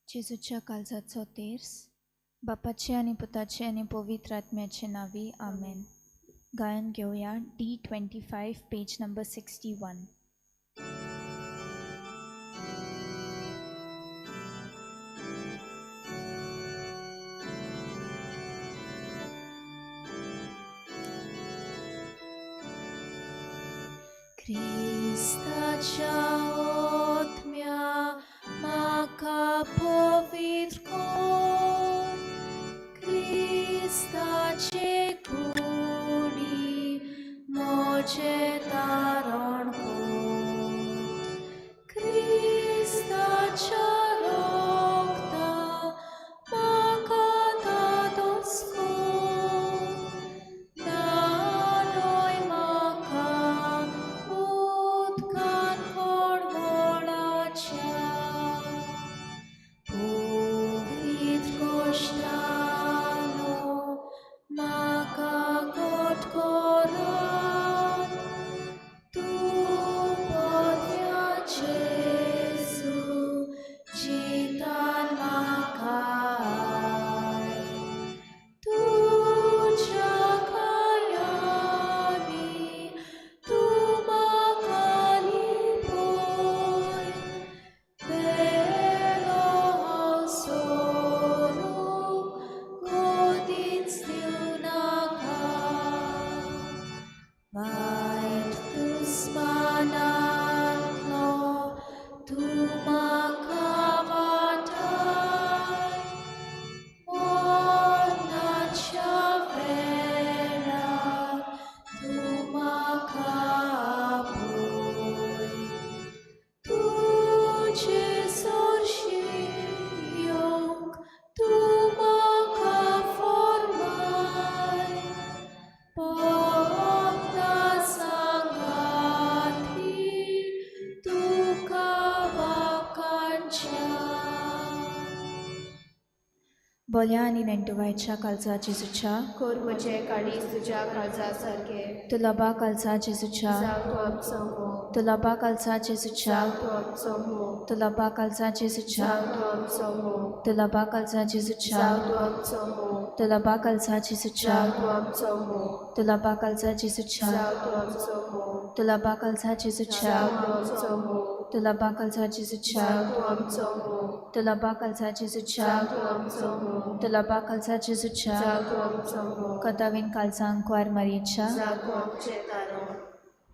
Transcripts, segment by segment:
जेजूच्या काळजाचो तेर्स. बापाचे आनी पुताचे आनी पवित्र आत्म्याचे नांवी आमेन. गायन घेवया D 25 page number 61. क्रिस्ताच्या आत्म्या म्हाका पवित्र कर, क्रिस्ताचे कुडी म्हजें तारण कर, क्रिस्ताच्या रक्ता म्हाका धादोस कर, न्हाणय म्हाका उदकान कळवळाच्या, पवित्र गोश्टानो म्हाका घट करात, तूं बऱ्या जेजू जितान म्हाका I, तुज्या कायांनी तूं म्हाका लिपय, वेलो हांव सोरूंक गोदीच दिवं नाका, वायट दुस्मानांतलो तूं म्हाका वाटाय, मरणाच्या वेळार तूं म्हाका आपय, तुजे सरशीं येवंक तूं म्हाका फर्माय, भक्ता सांगाती तुका वाखाणच्या. बोल्या आनी नेण्टुवायच्या काळजा जेजूच्या, कर म्हजें काळीज तुज्या काळजा सारकें, तुलबा काळजा जेजूच्या, जावं तूं आमचो मोग, तुलबा काळजा जेजूच्या, जावं तूं आमचो मोग, तुलबा काळजा जेजूच्या, जावं तूं आमचो मोग, तुलबा काळजा जेजूच्या, जावं तूं आमचो मोग, तुलबा काळजा जेजूच्या, जावं तूं आमचो मोग, तुलबा काळजा जेजूच्या, जावं तूं आमचो मोग, तुलबा काळजा जेजूच्या, जावं तूं आमचो मोग, तुलबा काळजा जेजूच्या, जावं तूं आमचो मोग, तुलबा काळजा जेजूच्या, जावं तूं आमचो मोग, तुलबा काळजा जेजूच्या, जावं तूं आमचो मोग, कथावीन काळजा आंकवार मारयेच्या, जावं तूं आमचें तारण.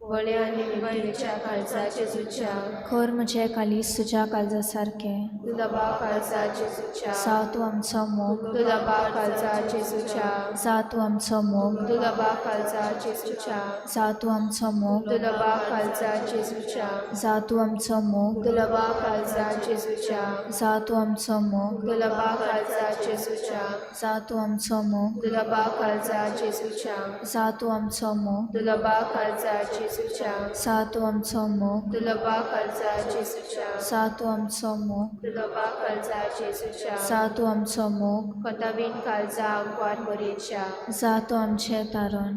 व्हडल्या आनी निवळीच्या काळजा जेजूच्या, कर म्हजें काळीज तुज्या काळजा सारकें, दुलबा काळजा जेजूच्या, जावं तूं आमचो मोग, दुलबा काळजा जेजूच्या, जावं तूं आमचो मोग, दुलबा काळजा जेजूच्या, जावं तूं आमचो मोग, दुलबा काळजा जेजूच्या, जावं तूं आमचो मोग, दुलबा काळजा जेजूच्या, जावं तूं आमचो मोग, दुलबा काळजा जेजूच्या, जावं तूं आमचो मोग, दुलबा काळजा जेजूच्या, जावं तूं आमचो मोग, दुलबा काळजा जेजूच्या, जावं तूं आमचो मोग, दुलबा काळजा जेजूच्या, जावं तूं आमचो मोग, दुलबा काळजा जेजूच्या, जावं तूं आमचो मोग, कोतावीन काळजा आंकवार मरेच्या, जावं तूं आमचें तारण.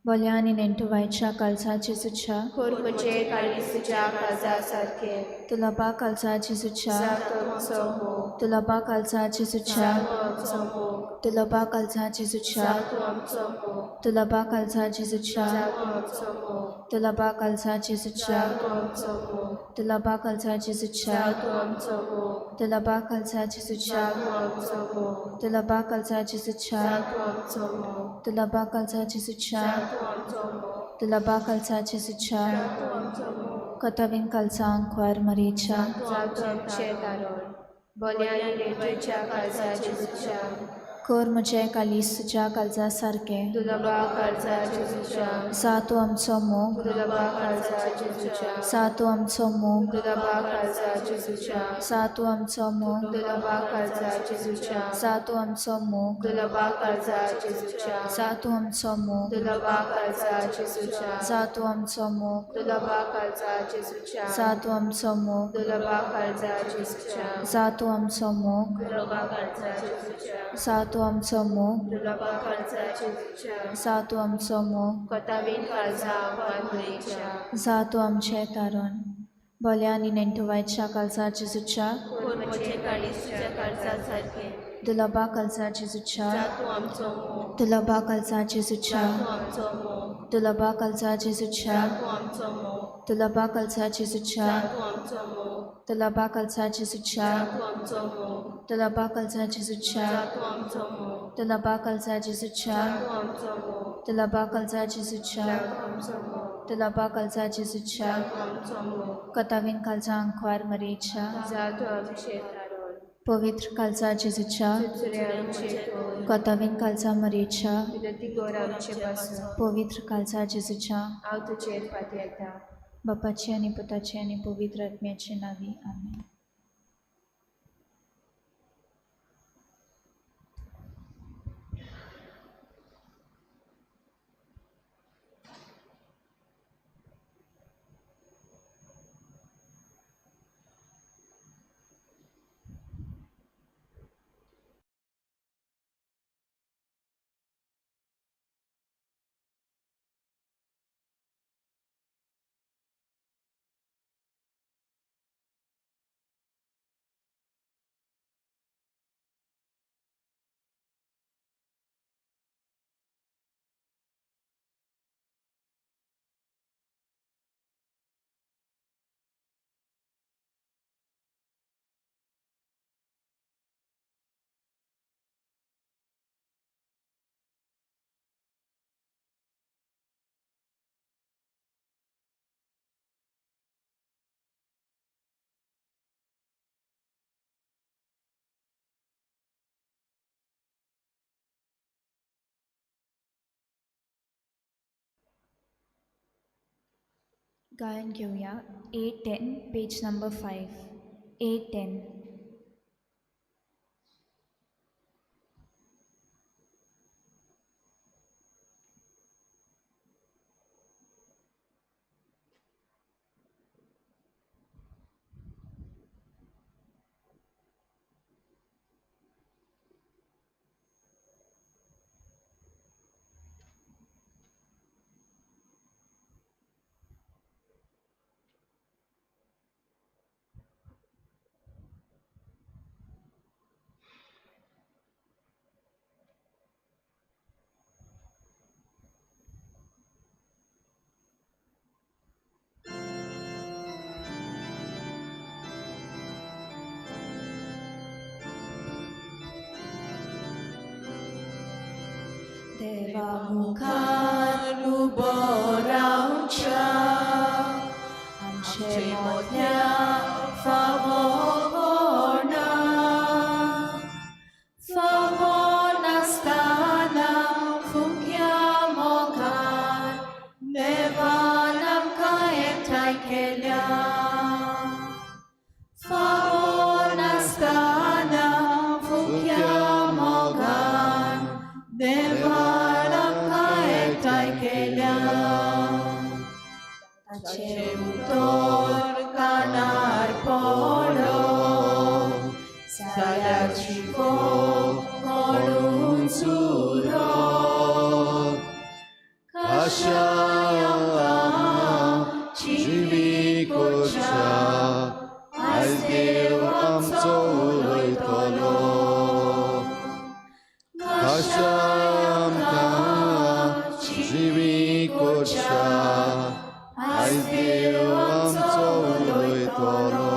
बोल्या आनी नेण्टुवायच्या काळजा जेजूच्या, कर म्हजें काळीज तुज्या काळजा सारकें, तुलबा काळजा जेजूच्या, जावं तूं आमचो मोग, तुलबा काळजा जेजूच्या, जावं तूं आमचो मोग, तुलबा काळजा जेजूच्या, जावं तूं आमचो मोग, तुलबा काळजा जेजूच्या, जावं तूं आमचो मोग, तुलबा काळजा जेजूच्या, जावं तूं आमचो मोग, तुलबा काळजा जेजूच्या, जावं तूं आमचो मोग, तुलबा काळजा जेजूच्या, जावं तूं आमचो मोग, तुलबा काळजा जेजूच्या, जावं तूं आमचो मोग, तुलबा काळजा जेजूच्या, जावं तूं आमचो मोग, तुलबा काळजा जेजूच्या, जावं तूं आमचो मोग, कथावीन काळजा आंकवार मरेच्या, जावं तूं आमचें तारण. बोल्या आनी नेण्टेच्या काळजा जेजूच्या, कर म्हजें काळीज तुज्या काळजा सारकें, दुलबा काळजा जेजूच्या, जावं तूं आमचो मोग, दुलबा काळजा जेजूच्या, जावं तूं आमचो मोग, दुलबा काळजा जेजूच्या, जावं तूं आमचो मोग, दुलबा काळजा जेजूच्या, जावं तूं आमचो मोग, दुलबा काळजा जेजूच्या, जावं तूं आमचो मोग, दुलबा काळजा जेजूच्या, जावं तूं आमचो मोग, दुलबा काळजा जेजूच्या, जावं तूं आमचो मोग, दुलबा काळजा जेजूच्या, जावं तूं आमचो मोग, दुलबा काळजा जेजूच्या, जावं तूं आमचो मोग, दुलबा काळजा जेजूच्या, जावं तूं आमचो मोग, कोतावीन काळजा आंकवार मरेच्या, जावं तूं आमचें तारण. बोल्या आनी नेण्टुवायच्या काळजा जेजूच्या, कोर म्हजें काळीज तुज्या काळजा सारकें, दुर्लभा काळजा जेजूच्या, जा तूं आमचो मोग, दुर्लभा काळजा जेजूच्या, जा तूं आमचो मोग, दुर्लभा काळजा जेजूच्या, जा तूं आमचो मोग, दुर्लभा काळजा जेजूच्या, जा तूं आमचो मोग, दुर्लभा काळजा जेजूच्या, जा तूं आमचो मोग, दुर्लभा काळजा जेजूच्या, जा तूं आमचो मोग, दुर्लभा काळजा जेजूच्या, जा तूं आमचो मोग, दुर्लभा काळजा जेजूच्या, जा तूं आमचो मोग, दुर्लभा काळजा जेजूच्या, जा तूं आमचो मोग, कतावीन काळजा आंकवार मरेच्या, जा तूं आमचें तारण, पवित्र काळजा जेजूच्या, चुरचुरे आमचे कोर, कतावीन काळजा मरेच्या, विनंती कर आमचे पासून, पवित्र काळजा जेजूच्या, हांव तुजेर फाटयेता. बापाचे आनी पुताचे आनी पवित्र आत्म्याचे नांवी आमेन. गायन घेवया A10 page number 5. A10. देवा मुखार उबो रावच्या, आमचे मोठ्या फावो कोणाक, फावो नासतना फुंक्या मोगान देवान आमकां एकठांय केल्या. फावो नासतना फुंक्या मोगान देवान आमकां एकठांय केल्या. ताचें उतर कानार पडो, जाल्यार जिवो कोणूच उरो, खाशा आमकां जिवी करच्या, आयज देव आमचो उलयतलो. खाशा आमकां जिवी करच्या, आयज देव आमचो उलयतलो.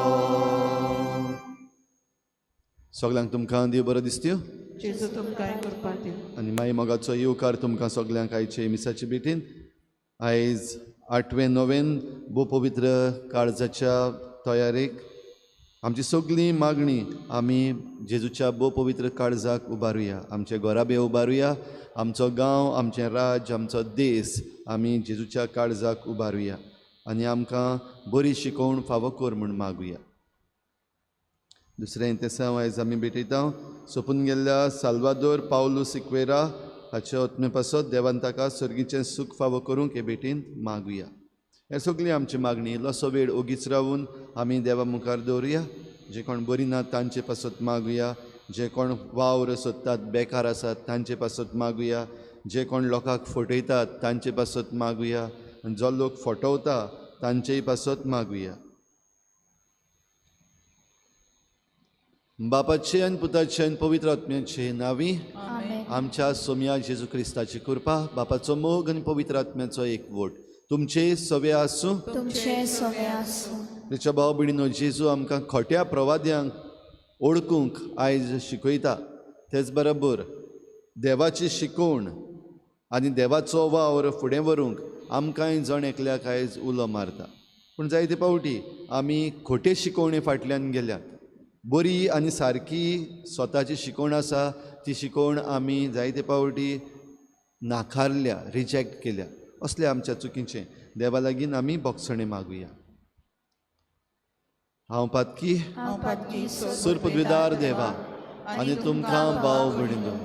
सगल्यांक तुमकां देव बरो दिसत्यो जेजू तुमकां कृपा दिवं. आनी माई मोगाचो येवकार तुमकां सगल्यांक आयचे मिसाचे भेटीन. आयज 8वें नोवेन भोव पवित्र काळजाच्या तयारेक आमची सगळी मागणी आमी जेजूच्या भोव पवित्र काळजाक उबारुया. आमचे घराबे उबारुया, आमचो गांव, आमचें राज्य, आमचो देस आमी जेजूच्या काळजाक उबारुया आनी आमकां बरी शिकोवण फावो कर म्हूण मागुया. दुसरें तेसांव आयज आमी भेटयता सोंपून गेल्ल्या साल्वादोर पावलू सिक्वेरा हाचे ओतमे पासत देवान ताका सर्गीचें सूख फावो करूंक हे भेटीन मागुया. हे सगळी आमची मागणी इल्लोसो वेळ ओगीच रावून आमी देवा मुखार दवरुया. जे कोण बरी ना तांचे पासत मागुया, जे कोण वावर सोदतात बेकार आसात तांचे पासत मागुया, जे कोण लोकांक फटयतात तांचे पासत मागुया, जो लोक फटवता तांचेय पासत मागुया. बापाचे आनी पुताचे आनी पवित्र आत्म्याचे नांवी आमेन. आमच्या सोम्या जेजू क्रिस्ताची कृपा, बापाचो मोग आनी पवित्र आत्म्याचो एकवट तुमचे सवे आसूं. तुमचे सवे आसूं. तिच्या भाव भयणीनो, जेजू आमकां खोट्या प्रवाद्यांक ओळखूंक आयज शिकयता. तेच बरोबर देवाची शिकवण आनी देवाचो वावर फुडें व्हरूंक आमकांय जण एकल्याक आयज उलो मारता. पूण जायते फावटी आमी खोटे शिकवणे फाटल्यान गेल्यात. बरी आनी सारकी स्वताची शिकवण आसा ती शिकवण आमी जायते फावटी नाकारल्या, रिजेक्ट केल्या. असले आमच्या चुकीचें देवा लागीं आमी बोगसणें मागुया. हांव पातकी सुरपदवीदार देवा आनी तुमकां भाव भयणीनो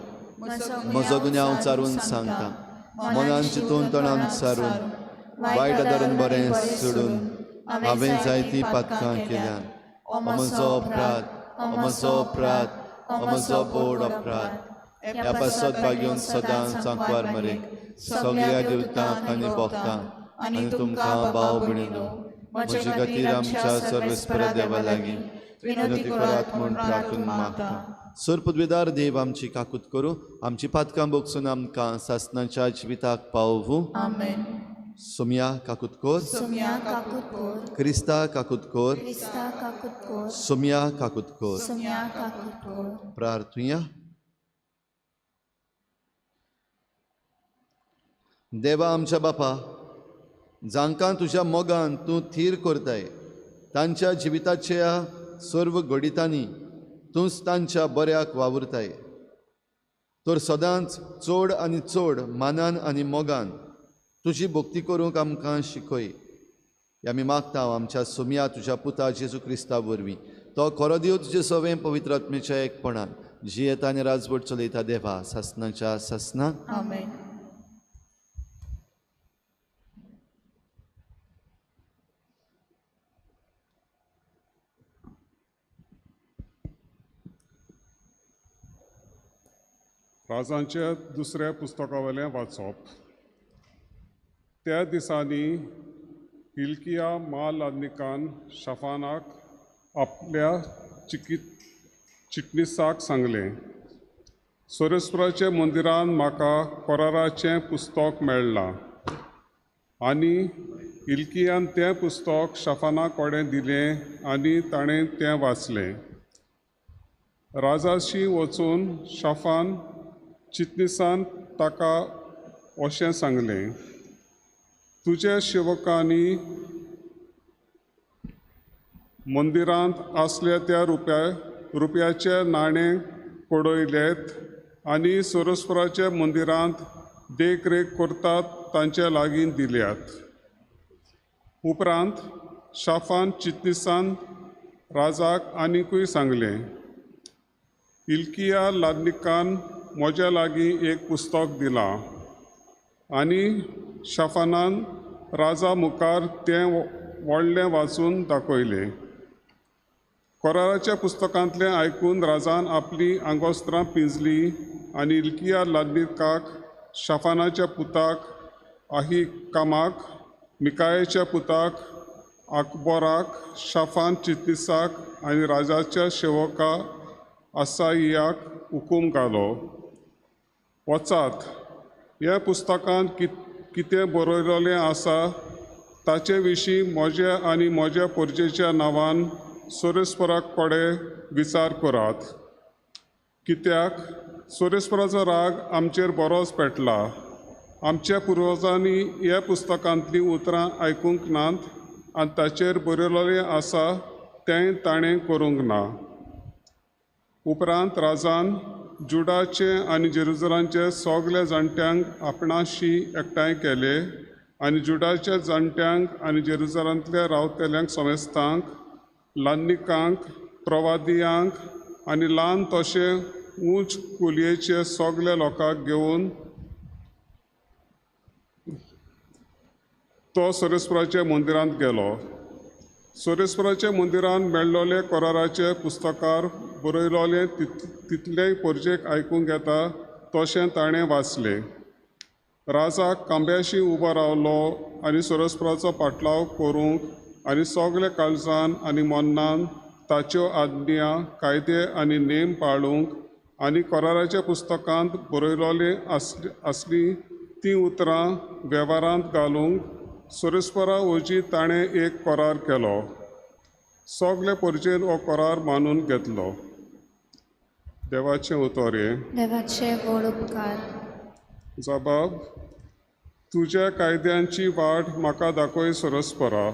म्हजो गुन्यांव चारून सांगता. मनान चिंतून तणान सारून वायट आदारून बरें सोडून हांवें जायतीं पातकां केल्यात. म्हजो अपराध, म्हजो अपराध, म्हजो बोड अपराध. ह्या पासत बागेवन सदां सांकवार मरे सगळ्या देवतांक आनी भोगतांक आनी तुमकां भाव भयणीनो म्हजे खातीर आमच्या सर्वेस्परा देवा लागीं विनंती करात म्हूण प्रार्थून मागता. सरपदवेदार देव आमची काकूत करूं, आमची पातकां बोगसून आमकां सासणाच्या जिविताक पावोवूं. आमेन. सोमया काकूत कोर, सोम्या काकूत कोर, क्रिस्ता काकूत कोर, क्रिस्ता काकूत कोर, सोमया काकूत कोर. सोम्या काकूत कोर. प्रार्थुया. देवा आमच्या बापा, जांकां तुज्या मोगान तूं थीर करताय तांच्या जिविताच्या सर्व घडितांनी तूंच तांच्या बऱ्याक वावुरताय. तर सदांच चड आनी चड मानान आनी मोगान तुजी भक्ती करूंक आमकां शिकय. आमी मागता आमच्या सोमया तुज्या पुता जेजू क्रिस्ता वरवीं. तो खरो देव तुजे सवें पवित्र आत्म्याच्या एकपणान जियेता आनी राजवट चलयता देवा सासणाच्या सासणाक. आमेन. राजांच्या दुसऱ्या पुस्तकावयलें वाचप. त्या दिसांनी हिल्किया म्हालादनिकान शाफानाक आपल्या चिटणीसाक सांगलें, सोरेस्पराच्या मंदिरान म्हाका कराराचें पुस्तक मेळ्ळां. आनी हिल्कियान तें पुस्तक शाफाना कडेन दिलें आनी ताणें तें वाचलें. राजाशी वचून शाफान चिटणीसान ताका अशें सांगलें, तुज्या सेवकांनी मंदिरांत आसल्या त्या रुपयाचे नाणें पडयलेत आनी सोरस्पराच्या मंदिरांत देखरेख करतात तांचे लागीं दिल्यात. उपरांत शाफान चिटणीसान राजाक आनिकूय सांगलें, हिल्किया लादनिकान म्हज्या लागीं एक पुस्तक दिलां. आनी शाफानान राजा मुखार तें व्हडलें वाचून दाखयलें. कराराच्या पुस्तकांतलें आयकून राजान आपलीं आंगोस्त्रां पिंजलीं आनी हिल्किया लादनिकाक, शाफानाच्या पुताक आहिकामाक, मिकायाच्या पुताक अकबोराक, शाफान चिटणीसाक आनी राजाच्या सेवका आसाईयाक हुकूम घालो, वचात, ह्या पुस्तकांत कितें बरयलें आसा ताचे विशीं म्हज्या आनी म्हज्या परजेच्या नांवान सोरेस्परा कडेन विचार करात. कित्याक सोरेस्पराचो राग आमचेर बरोच पेटला. आमच्या पुर्वजांनी ह्या पुस्तकांतलीं उतरां आयकूंक नात आनी ताचेर बरयलें आसा तें ताणें करूंक ना. उपरांत राजान जुडाचे आनी जेरुजलांचे सगल्या जाणट्यांक आपणाशी एकठांय केले आनी जुडाच्या जाणट्यांक आनी जेरुजलांतल्या रावतल्यांक समेस्तांक, लान्निकांक, प्रवादियांक आनी ल्हान तशें उंच कुलयेचे सगल्या लोकांक घेवन तो सोरेस्पराच्या मंदिरांत गेलो. सोरेस्पराच्या मंदिरांत मेळ्ळोले कराराचे पुस्तकार बरयलोलें तितलेय परजेक आयकूंक येता तशें ताणें वाचलें. राजा कांब्याशी उबो रावलो आनी सोरेस्पराचो पाटलाव करूंक आनी सगल्या काळजान आनी मनान ताच्यो आज्ञा, कायदे आनी नेम पाळूंक आनी कराराच्या पुस्तकांत बरयलोले आसली तीं उतरां वेव्हारांत घालूंक सोरेस्परा वरवीं ताणें एक करार केलो. सगळे परजेन हो करार मानून घेतलो. देवाचें उतर हें. देवाचे व्हड उपकार. जबाब. तुज्या कायद्यांची वाट म्हाका दाखय सोरस्परा.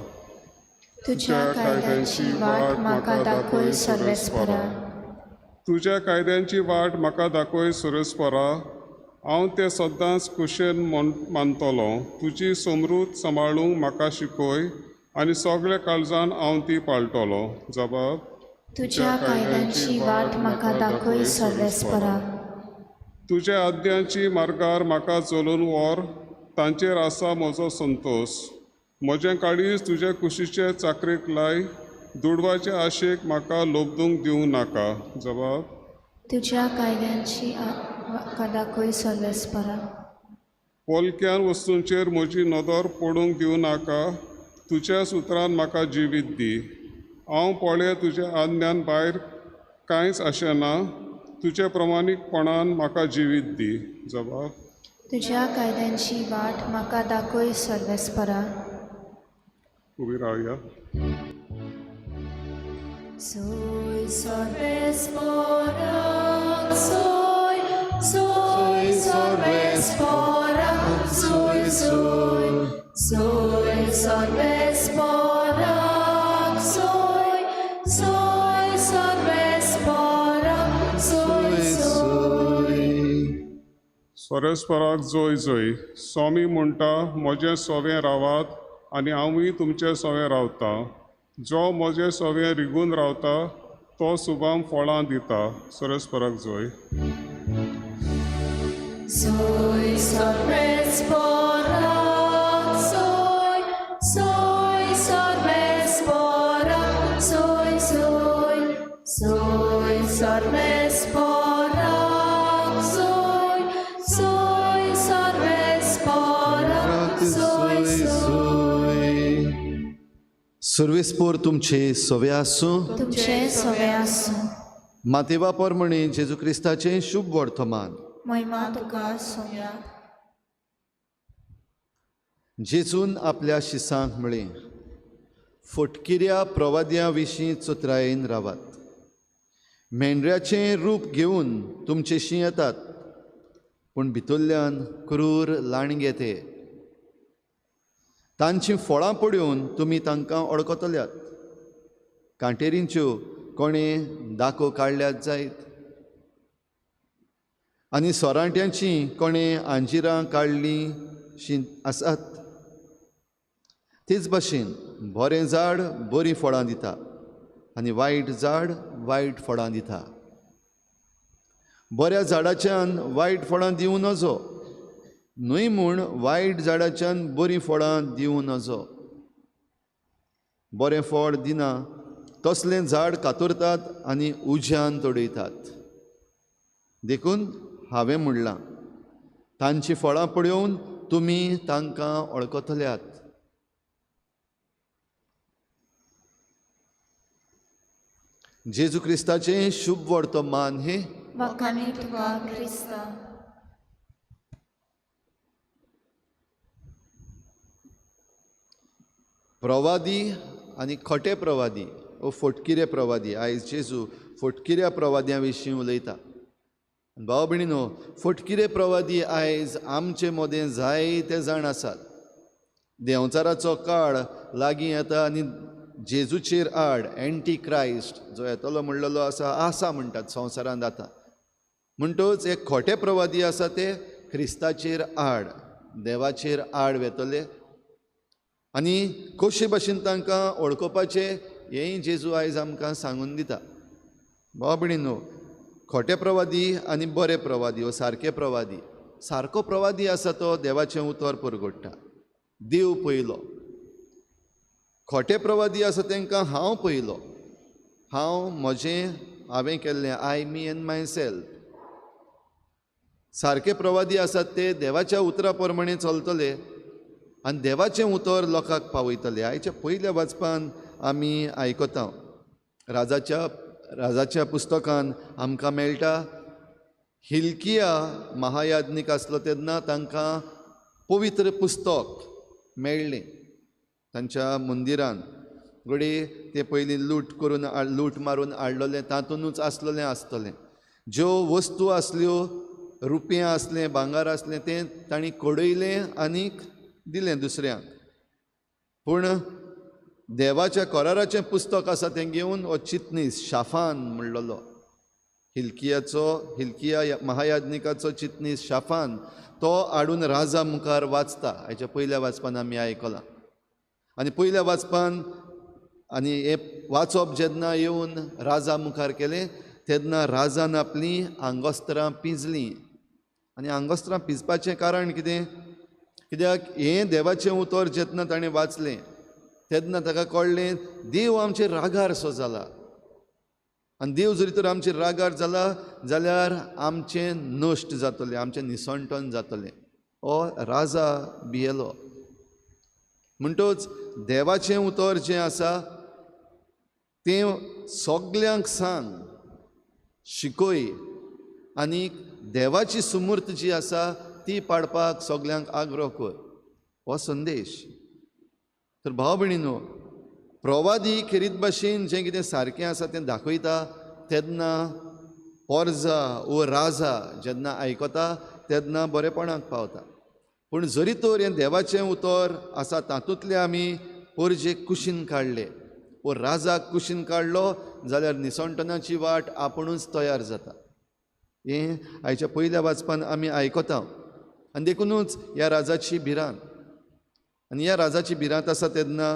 तुज्या कायद्यांची वाट म्हाका दाखय सर्वेस्परा. तुज्या कायद्यांची वाट म्हाका दाखय सोरस्परा. हांव तें सदांच खुशेन मानतलो. तुजी समृद्ध सांबाळूंक म्हाका शिकय आनी सगळ्या काळजान हांव ती पाळटलो. जबाब. तुज्या कायद्यांची वाट म्हाका दाखय सर्वेस्परा. तुज्या आज्ञांची मार्गार म्हाका चलून व्हर, तांचेर आसा म्हजो संतोश. म्हजें काळीज तुजे कुशीचे चाकरेक लाय, दुडवाचे आशेक म्हाका लोबदूंक दिवं नाका. जबाब. तुज्या कायद्यांची म्हाका दाखय सर्वेस्परा. पोलक्यान वस्तूंचेर म्हजी नदर पडूंक दिवं नाका, तुज्याच उतरान म्हाका जिवीत दी. हांव पळय तुज्या आज्ञान भायर कांयच आशेना, तुज्या प्रमाणीकपणान म्हाका जिवीत दी. जबाब. तुज्या कायद्यांची वाट म्हाका दाखय सर्वेस्परा. उबी रावया. Soy सर्वेस्परा, soy, soy सर्वेस्परा, soy, soy, soy सर्वेस्परा, soy, soy सर्वेस्परा, soy, soy. सोरेस्पराक जोय जोय. स्वामी म्हणटा, म्हजें सोवें रावात आनी हांवूय तुमचें सोवें रावता. जो म्हजें सोवें रिगून रावता तो सुबाम फळां दिता. सोरेस्पराक जोय. Soy सर्वेस्परा, soy, soy सर्वेस्परा, soy, soy, soy सर्वेस्परा, soy, soy सर्वेस्परा, soy, soy. सुर्वेस्पोर तुमचे सवे आसूं. तुमचे सवे आसूं. मातेवा परमणे जेजू क्रिस्ताचें शुभ वर्तमान. महिमा तुका सोम्या. जेजून आपल्या शिसांक म्हळें, फटकिऱ्या प्रवाद्यां विशीं चतुरायेन रावात. मेंढऱ्याचें रूप घेवन तुमचेशी येतात, पूण भितरल्यान क्रूर लांडगे ते. तांचीं फळां पळोवन तुमी तांकां वळखतल्यात. कांटेरींच्यो कोणें दाको काडल्यात जायत आनी सोरांट्यांचीं कोणें आंजिरां काडलीं शी आसात. तेच भाशेन बरें झाड बरीं फळां दिता आनी वायट झाड वायट फळां दिता. बऱ्या झाडाच्यान वायट फळां दिवं नजो, न्हय म्हूण वायट झाडाच्यान बरीं फळां दिवं नजो. बरें फळ दिना तसलें झाड कातरतात आनी उज्यान तोडयतात. देखून हांवें म्हणलां, तांचीं फळां पळोवन तुमी तांकां वळखतल्यात. जेजू क्रिस्ताचें शुभ वर्तमान हें. वाखाणी तुका क्रिस्ता. प्रवादी आनी खोटे प्रवादी ओ फटकिरे प्रवादी. आयज जेजू फटकिऱ्या प्रवाद्यां विशीं उलयता. भाव भयणीनो, फटकिरे प्रवादी आयज आमचे मदें जायते जाण आसात. देंवचाराचो काळ लागीं येता आनी जेजूचेर आड एंटी क्रायस्ट जो येतलो म्हणलेलो आसा आसा म्हणटात संवसारांत आतां. म्हणटच एक खोटे प्रवादी आसा ते क्रिस्ताचेर आड, देवाचेर आड वेतले आनी कशे भाशेन तांकां वळखुपाचें हेंय जेजू आयज आमकां सांगून दिता. भाव भयणीनो, खोटे प्रवादी आनी बरे प्रवादी वो सारके प्रवादी. सारको प्रवादी आसा तो देवाचें उतर परगट्टा, देव पयलो. खोटे प्रवादी आसा तांकां हांव पयलो, हांव म्हजें हांवें केल्लें, I me and my self. सारके प्रवादी आसात ते देवाच्या उतरा प्रमाणे चलतले आनी देवाचें उतर लोकांक पावयतले. आयच्या पयल्या वाचपान आमी आयकता. राजाच्या राजाच्या पुस्तकान आमकां मेळटा, हिल्किया महायाज्ञीक आसलो तेन्ना तांकां पवित्र पुस्तक मेळ्ळें तांच्या मंदिरान. घडये तें पयलीं लूट करून लूट मारून हाडलोलें तातूंतच आसलोलें आसतलें. ज्यो वस्तू आसल्यो, रुपया आसलें, भांगर आसलें, तें तांणी कडयलें आनीक दिलें दुसऱ्यांक. पूण देवाच्या कराराचें पुस्तक आसा तें घेवन हो चितनीस शाफान म्हणलेलो, हिल्कियाचो, हिल्किया महायाज्ञिकाचो चितनीस शाफान, तो हाडून राजा मुखार वाचता. हाच्या पयल्या वाचपान आमी आयकलां. आनी पयल्या वाचपान आनी हें वाचप जेन्ना येवन राजा मुखार केलें तेन्ना राजान आपलीं आंगोस्त्रां पिंजलीं. आनी आंगोस्त्रां पिंजपाचें कारण कितें? कित्याक हें देवाचें उतर जेन्ना ताणें वाचलें तेन्ना ताका कळ्ळें देव आमचेर रागार सो जाला, आनी देव जरी तर आमचेर रागार जाला जाल्यार आमचें नश्ट जातलें, आमचें निसणटन जातलें. हो राजा भियेलो. म्हणटच देवाचें उतर जें आसा तें सगल्यांक सांग, शिकय, आनी देवाची सुमूर्त जी आसा ती पाडपाक सगल्यांक आग्रो कर, हो संदेश. तर भाव भयणीनो, प्रवादी खेरीत भाशेन जें कितें सारकें आसा तें दाखयता तेन्ना पोरजा वो राजा जेन्ना आयकता तेन्ना बरेपणाक पावता. पूण जरी तर हें देवाचें उतर आसा तातूंतलें आमी पोरजेक कुशीन काडले वो राजाक कुशीन काडलो जाल्यार निसणटनाची वाट आपुणूच तयार जाता. हें आयच्या पयल्या वाचपान आमी आयकता. आनी देखुनूच ह्या राजाची भिरांत, आनी ह्या राजाची भिरांत आसा तेन्ना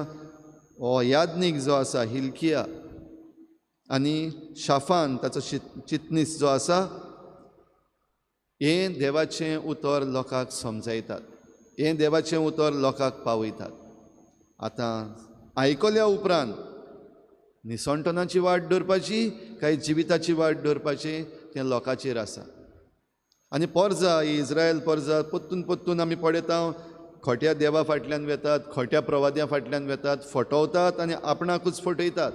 हो याज्ञीक जो आसा हिल्किया आनी शाफान ताचो चितनीस जो आसा, हें देवाचें उतर लोकांक समजायतात, हें देवाचें उतर लोकांक पावयतात. आतां आयकल्या उपरांत निसणटनाची वाट दवरपाची काय जिविताची वाट दवरपाची तें लोकांचेर आसा. आनी पोरजा, इस्रायल पोरजा परतून परतून आमी पळयता, खोट्या देवा फाटल्यान वेतात, खोट्या प्रवाद्या फाटल्यान वेतात, फटवतात आनी आपणाकूच फटयतात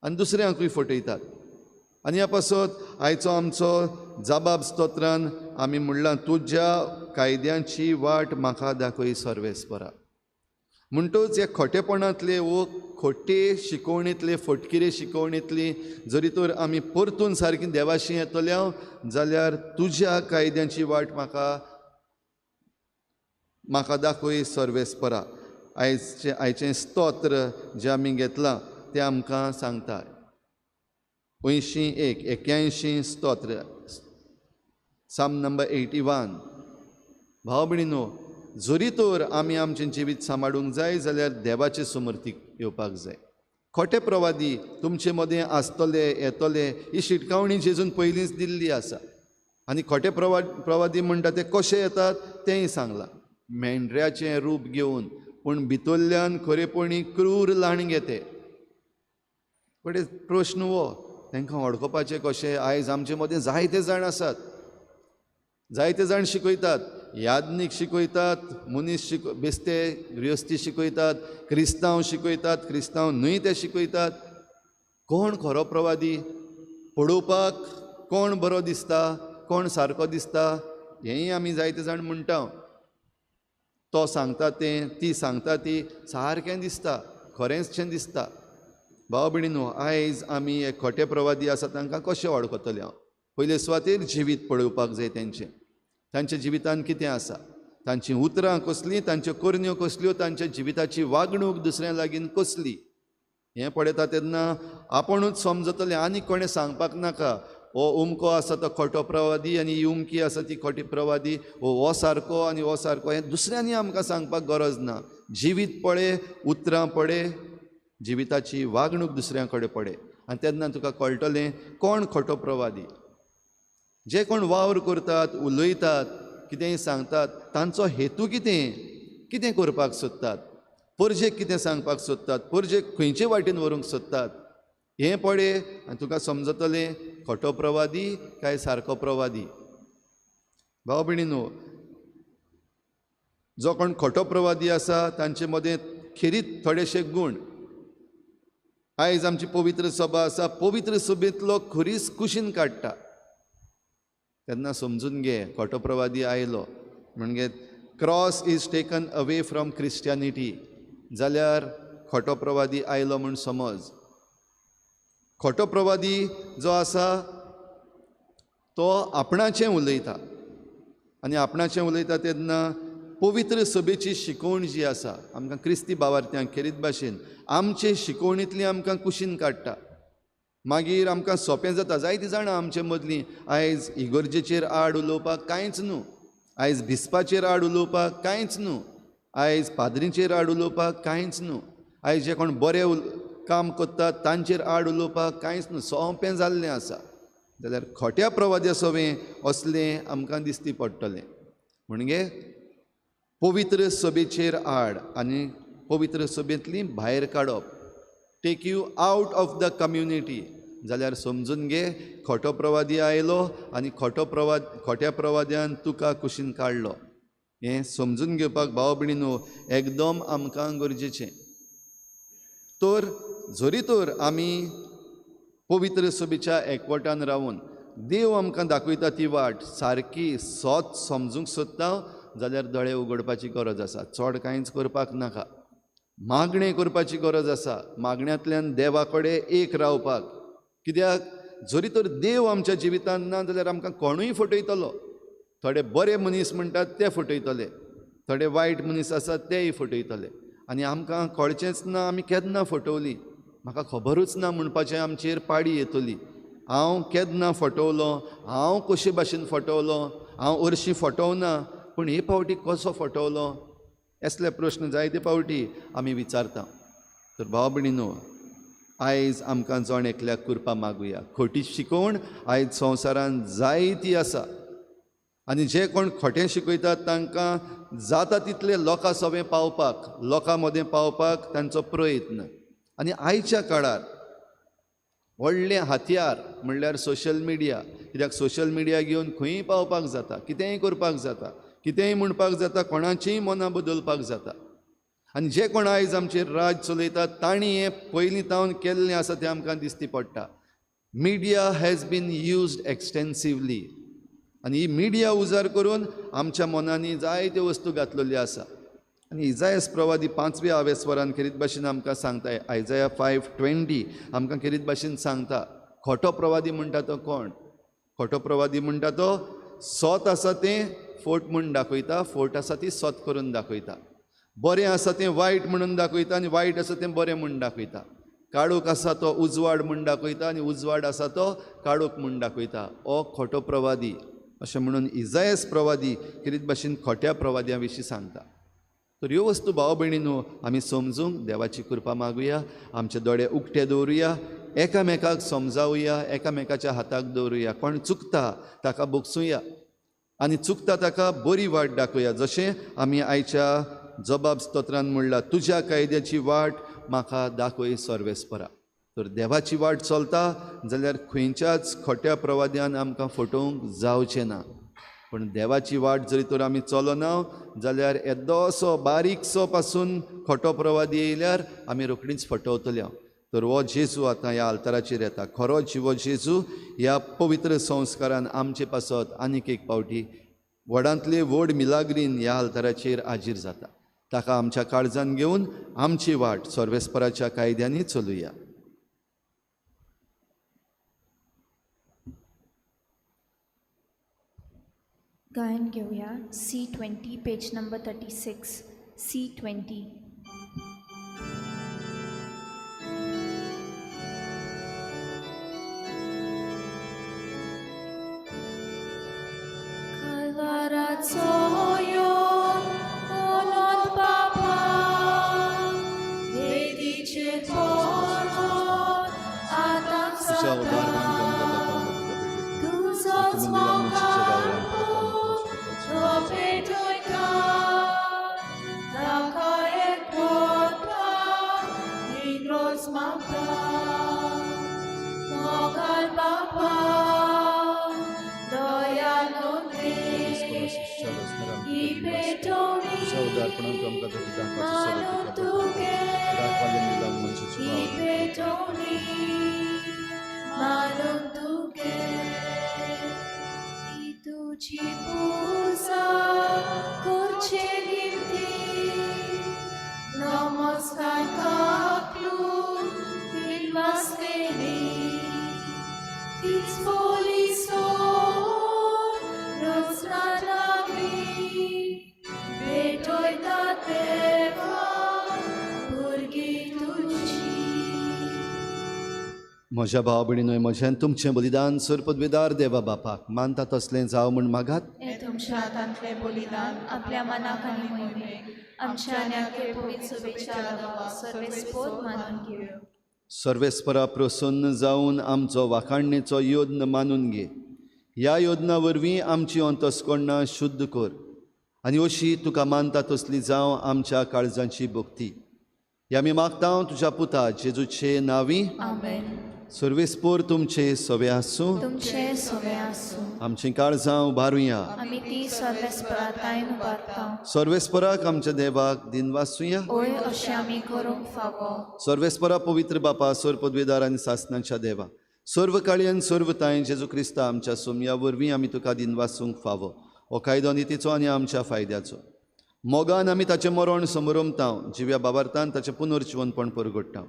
आनी दुसऱ्यांकूय फटयतात. आनी ह्या पासत आयचो आमचो जबाब स्तोत्रान आमी म्हणलां, तुज्या कायद्यांची वाट म्हाका दाखय सर्वेस्परा. म्हणटच ह्या खोटेपणांतले वो खोटे शिकवणेंतले, फटकिरे शिकवणेंतली जरी तर आमी परतून सारकी देवाशी येतल्या जाल्यार तुज्या कायद्यांची वाट म्हाका म्हाका दाखय सर्वेस्परा. आयचें आयचें स्तोत्र जें आमी घेतलां तें आमकां सांगता. 81 81 स्तोत्र, साम नंबर 81. भाव भयणीनो, जरी तर आमी आमचें जिवीत सांबाळूंक जाय जाल्यार देवाचे समर्थीक येवपाक जाय. खोटे प्रवादी तुमचे मदें आसतले, येतले, ही शिटकावणी जेजून पयलींच दिल्ली आसा. आनी खोटे प्रवादी म्हणटा ते कशे येतात तेंय सांगलां, मेंढऱ्याचें रूप घेवन, पूण भितरल्यान खरेपणी क्रूर लाणगे ते. बट प्रश्न हो, तांकां वळखुपाचें कशें? आयज आमचे मदें जायते जाण आसात, जायते जाण शिकयतात, याज्ञीक शिकयतात, मनीस बेस्ते गृहस्थी शिकयतात, क्रिस्तांव शिकयतात, क्रिस्तांव न्हय ते शिकयतात. कोण खरो प्रवादी पळोवपाक कोण बरो दिसता, कोण सारको दिसता, हेंय आमी जायते जाण म्हणटा. तो सांगता तें, ती सांगता ती सारकें दिसता, खरेंचशें दिसता. भाव भयणीनो, आयज आमी हे खोटे प्रवादी आसा तांकां कशें वळखतले? हांव पयले सुवातेर जिवीत पळोवपाक जाय तेंचें, तांच्या जिवितान कितें आसा, तांचीं उतरां कसलीं, तांच्यो करण्यो कसल्यो, तांच्या जिविताची वागणूक दुसऱ्या लागीं कसली, हें पळयता तेन्ना आपुणूच समजतलें. आनी कोणें सांगपाक नाका, हो उमको आसा तो खोटो प्रवादी आनी ही उमकी आसा ती खोटी प्रवादी, हो सारको आनी हो सारको, हें दुसऱ्यांनी आमकां सांगपाक गरज ना. जिवीत पळय, उतरां पळय, जिविताची वागणूक दुसऱ्यां कडेन पळय, आनी तेन्ना तुका कळटलें कोण खोटो प्रवादी. जे कोण वावर करतात, उलयतात, कितेंय सांगतात, तांचो हेतू कितें, कितें करपाक सोदतात, परजेक कितें सांगपाक सोदतात, परजेक खंयचे वाटेन व्हरूंक सोदतात, हें पळय आनी तुका समजतलें खोटो प्रवादी काय सारको प्रवादी. भाव भयणीनो, जो कोण खोटो प्रवादी आसा तांचे मदें खेरीत थोडेशे गूण. आयज आमची पवित्र सभा आसा, पवित्र सभेंतलो खुरीस कुशीन काडटा तेन्ना समजून घे खोटो प्रवादी आयलो. म्हणजे cross is taken away from Christianity जाल्यार खोटो प्रवादी आयलो म्हूण समज. खोटो प्रवादी जो आसा तो आपणाचें उलयता आनी आपणाचें उलयता तेन्ना पवित्र सभेची शिकवण जी आसा आमकां क्रिस्ती भावार्थ्यांक खेरीत भाशेन आमचे शिकवणींतली आमकां कुशीन काडटा. मागीर आमकां सोंपें जाता. जायतीं जाणां आमचे मदलीं आयज इगर्जेचेर आड उलोवपाक कांयच न्हू, आयज भिस्पाचेर आड उलोवपाक कांयच न्हू, आयज पाद्रींचेर आड उलोवपाक कांयच न्हू, आयज जे कोण बरें काम करतात तांचेर आड उलोवपाक कांयच न्हू, सोंपें जाल्लें आसा. जाल्यार खोट्या प्रवाद्या सवें असलें आमकां दिसती पडटलें. म्हणजे पवित्र सभेचेर आड आनी पवित्र सभेंतली भायर काडप, take you out of the community. जाल्यार समजून घे खोटो प्रवादी आयलो आनी खोट्या प्रवाद्यान तुका कुशीन काडलो. हें समजून घेवपाक भाव भयणीनो एकदम आमकां गरजेचें. तर जरी तर आमी पवित्र सभेच्या एकवटान रावन देव आमकां दाखयता ती वाट सारकी सोत समजूंक सोदता जाल्यार दोळे उगडपाची गरज आसा. चड कांयच करपाक नाका, मागणें करपाची गरज आसा. मागण्यांतल्यान देवा कडेन एक रावपाक. कित्याक जरी तर देव आमच्या जिवितांत ना जाल्यार आमकां कोणूय फटयतलो. थोडे बरे मनीस म्हणटात ते फटयतले, थोडे वायट मनीस आसात तेय फटयतले आनी आमकां कळचेंच ना आमी केन्ना फटवली, म्हाका खबरूच ना म्हणपाचें आमचेर पाडी येतली. हांव केन्ना फटवलो, हांव कशे भाशेन फटवलो, हांव हरशीं फटवना पूण हे फावटी कसो फटवलो, असले प्रश्न जायते फावटी आमी विचारता. तर भाव भयणीनो आयज आमकां जण एकल्याक कृपा मागुया. खोटी शिकवण आयज संवसारांत जायती आसा आनी जे कोण खोटें शिकयतात तांकां जाता तितले लोकां सवें पावपाक, लोकां मदें पावपाक तांचो प्रयत्न. आनी आयच्या काळार व्हडलें हत्यार म्हणल्यार सोशल मिडिया. कित्याक सोशल मिडिया घेवन खंयूय पावपाक जाता, कितेंय करपाक जाता, कितेंय म्हणपाक जाता, कोणाचीय मनां बदलपाक जाता. आनी जे कोण आयज आमचेर राज चलयतात तांणी हें पयलीं तावन केल्लें आसा तें आमकां दिसती पडटा. Media has been used extensively आनी ही मिडिया उजार करून आमच्या मनांनी जायत्यो वस्तू घातलेल्यो आसा. आनी इजायस प्रवादी 5व्या आवेस्वरान खेरीत भाशेन आमकां सांगता, आयजाया 5:20 आमकां खेरीत भाशेन सांगता, खोटो प्रवादी म्हणटा तो कोण? खोटो प्रवादी म्हणटा तो सोत आसा तें फोट म्हूण दाखयता, फोट आसा ती सोत करून दाखयता, बरें आसा तें वायट म्हणून दाखयता आनी वायट आसा तें बरें म्हूण दाखयता, काळोख आसा तो उजवाड म्हूण दाखयता आनी उजवाड आसा तो काळोख म्हूण दाखयता. हो खोटो प्रवादी अशें म्हणून इजायस प्रवादी खेरीत भाशेन खोट्या प्रवाद्या विशीं सांगता. तर ह्यो वस्तू भाव भयणीनो आमी समजूंक देवाची कृपा मागुया, आमचे दोळे उक्ते दवरुया, एकामेकाक समजावया, एकामेकाच्या हाताक दवरुया. कोण चुकता ताका बोगसुया आनी चुकता ताका बरी वाट दाखोवया. जशें आमी आयच्या जबाब स्तोत्रान म्हणलां, तुज्या कायद्याची वाट म्हाका दाखय सर्वेस्परा. तर देवाची वाट चलता जाल्यार खंयच्याच खोट्या प्रवाद्यान आमकां फटोवंक जावचें ना. पूण देवाची वाट जरी तर आमी चलना जाल्यार येदोसो बारीकसो पासून खोटो प्रवादी येयल्यार आमी रोखडीच फटवतले. तर हो जेजू आतां ह्या आल्ताराचेर येता. खरो जिवो जेजू ह्या पवित्र संस्कारान आमचे पासत आनीक एक फावटी व्हडांतले व्हड मिलाग्रीन ह्या आल्ताराचेर हाजीर जाता. ताका आमच्या काळजान घेवन आमची वाट सर्वेस्पराच्या कायद्यांनी चलुया. गायन घेवया C20 page number 36. C20. कालवाराचो यो ओलोन पापा वेदीचेर पडोन आतां तुजोच मोगार पेटयता ताका एक वता इंग्रोज मागता मोगाल बापा दयालु ही पेटोणी मानून तुगे ही पेटोणी. म्हज्या भाव भयणीनोय म्हज्यान तुमचें बलिदान सरपदवेदार देवा बापाक मानता तसलें जावं म्हूण मागात. हें तुमच्या हातांतलें बलिदान आपल्या मनाक आनी मोहिमेक आमच्या आनी आखे पवित्र सभेच्या देवा सर्वेस्पोत मानून घेवं. सर्वेस्परा प्रसन्न जावन आमचो वाखाणणेचो यत्न मानून घे. ह्या यत्ना वरवीं आमची अंतस्करणां शुद्ध कर आनी अशी तुका मानता तसली जावं आमच्या काळजांची भक्ती. ह्या आमी मागता तुज्या पुता जेजूचे नांवी. आमेन. सर्वेस्पोर तुमचे सवे आसूं. तुमचे सवे आसूं. आमचीं काळजां उबारुया. आमी ती सर्वेस्परा ताईन उबारता. सर्वेस्पराक आमच्या देवाक दिनवासुया. ओय अशें आमी करूंक फावो. सर्वेस्परा पवित्र बापा सर्व पदवेदार आनी सासनाच्या देवा सर्व काळी आनी सर्व तांय जेजू क्रिस्ता आमच्या सोमया वरवीं आमी तुका दिनवासूंक फावो. हो कायदो नितीचो आनी आमच्या फायद्याचो. मोगान आमी ताचें मरण समरमता, जिव्या बाबार्थान ताचें पुनर्जिवनपण परगडटा,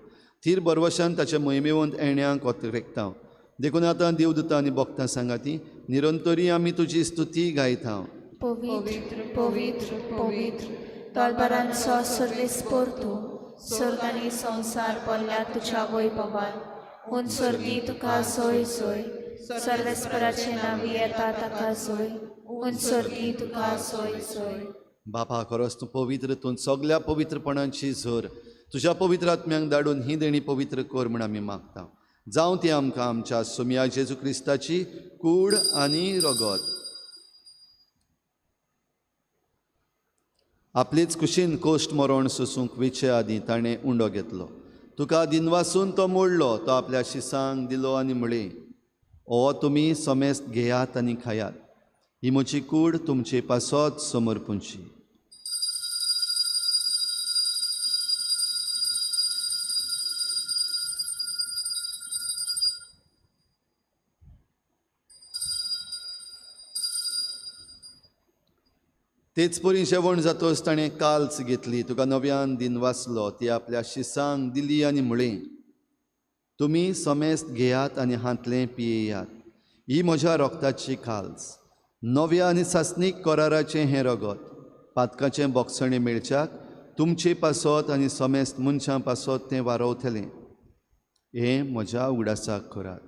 थीर बरवशान ताचे मोहिमेवंत येण्याक ओतरेकता. देखून आतां देवदूतां आनी भक्तां सांगाती निरंतरी आमी तुजी स्तुती गायता. पवित्र पवित्र पवित्र तलबारांचो सर्वेस्पोर तूं स्वर्ग आनी संवसार पडल्या तुज्या वैभवान. हून स्वर्गी तुका सोय सोय. सर्वेस्पराचे नांवी येता ताका सोय. हून स्वर्गी तुका सोय सोय. बापा खरोच तूं पवित्र, तूं सगल्या पवित्रपणाची झर. तुज्या पवित्र आत्म्यांक धाडून ही देणी पवित्र कर म्हूण आमी मागता. जावं ती आमकां आमच्या सोमया जेजू क्रिस्ताची कूड आनी रगत. आपलेच कुशीन कोश्ट मरण सोसूंक वेचे आदीं ताणें उंडो घेतलो. तुका दिनवासून तो मोडलो, तो आपल्या शिसांक दिलो आनी म्हळें, ओ तुमी समेस्त घेयात आनी खायात, ही म्हजी कूड तुमचे पासत समर्पूंची. तेच परी जेवण जातोच ताणें काल्च घेतली, तुका नव्यान दिनवासलो, ती आपल्या शिसांक दिली आनी म्हळें, तुमी समेस्त घेयात आनी हांतलें पियेयात, ही म्हज्या रोगताची काल्च, नव्या आनी सासणीक कराराचें हें रगत, पातकाचें बोगसणें मेळच्याक तुमचे पासत आनी समेस्त मनशां पासत तें वारवतलें. हें म्हज्या उगडासाक करात.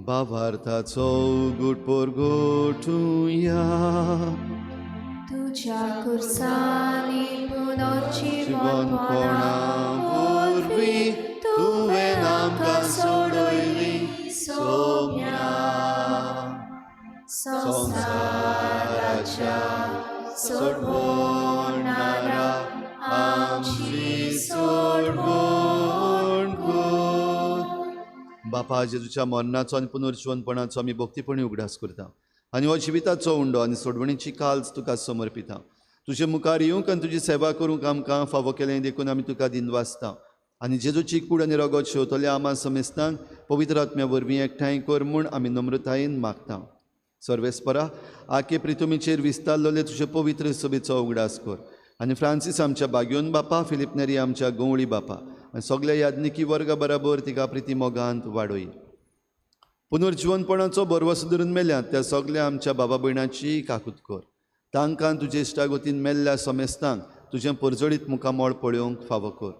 भावार्थाचो गुट परगटुया. तुज्या कुर्सांनी जिवनपणा वरवीं तुवें आमकां सोडयली सोम्या. संवसाराच्या सोडवणारा आमची सोडवण कर. बापा जेजूच्या मरणाचो आनी पुनर्जिवनपणाचो आमी भक्तीपणी उगडास करता आनी हो जिविताचो उंडो आनी सोडवणीची काल्च तुका समर्पिता. तुजे मुखार येवंक आनी तुजी सेवा करूंक आमकां फावो केलें देखून आमी तुका दिनवासता. आनी जेजूची कूड आनी रगत शेवतल्या आमा समेस्तांक पवित्र आत्म्या वरवीं एकठांय कर म्हूण आमी नम्रतायेन मागता. सर्वेस्परा आके प्रितुमीचेर विस्तारलेले तुजे पवित्र सभेचो उगडास कर आनी फ्रांसीस आमच्या बाग्योन बापा, फिलीप नेरी आमच्या गंवळी बापा आनी सगल्या याज्ञिकी वर्गा बराबर तिका प्रिती मोगांत वाडय. पुनर्जिवनपणाचो भरवसो धरून मेल्यात त्या सगल्या आमच्या बाबा भयणाची काकूत कर. तांकां तुजे इश्टागतीन मेल्ल्या समेस्तांक तुजें परजळीत मुखामळ पळोवंक फावो कर.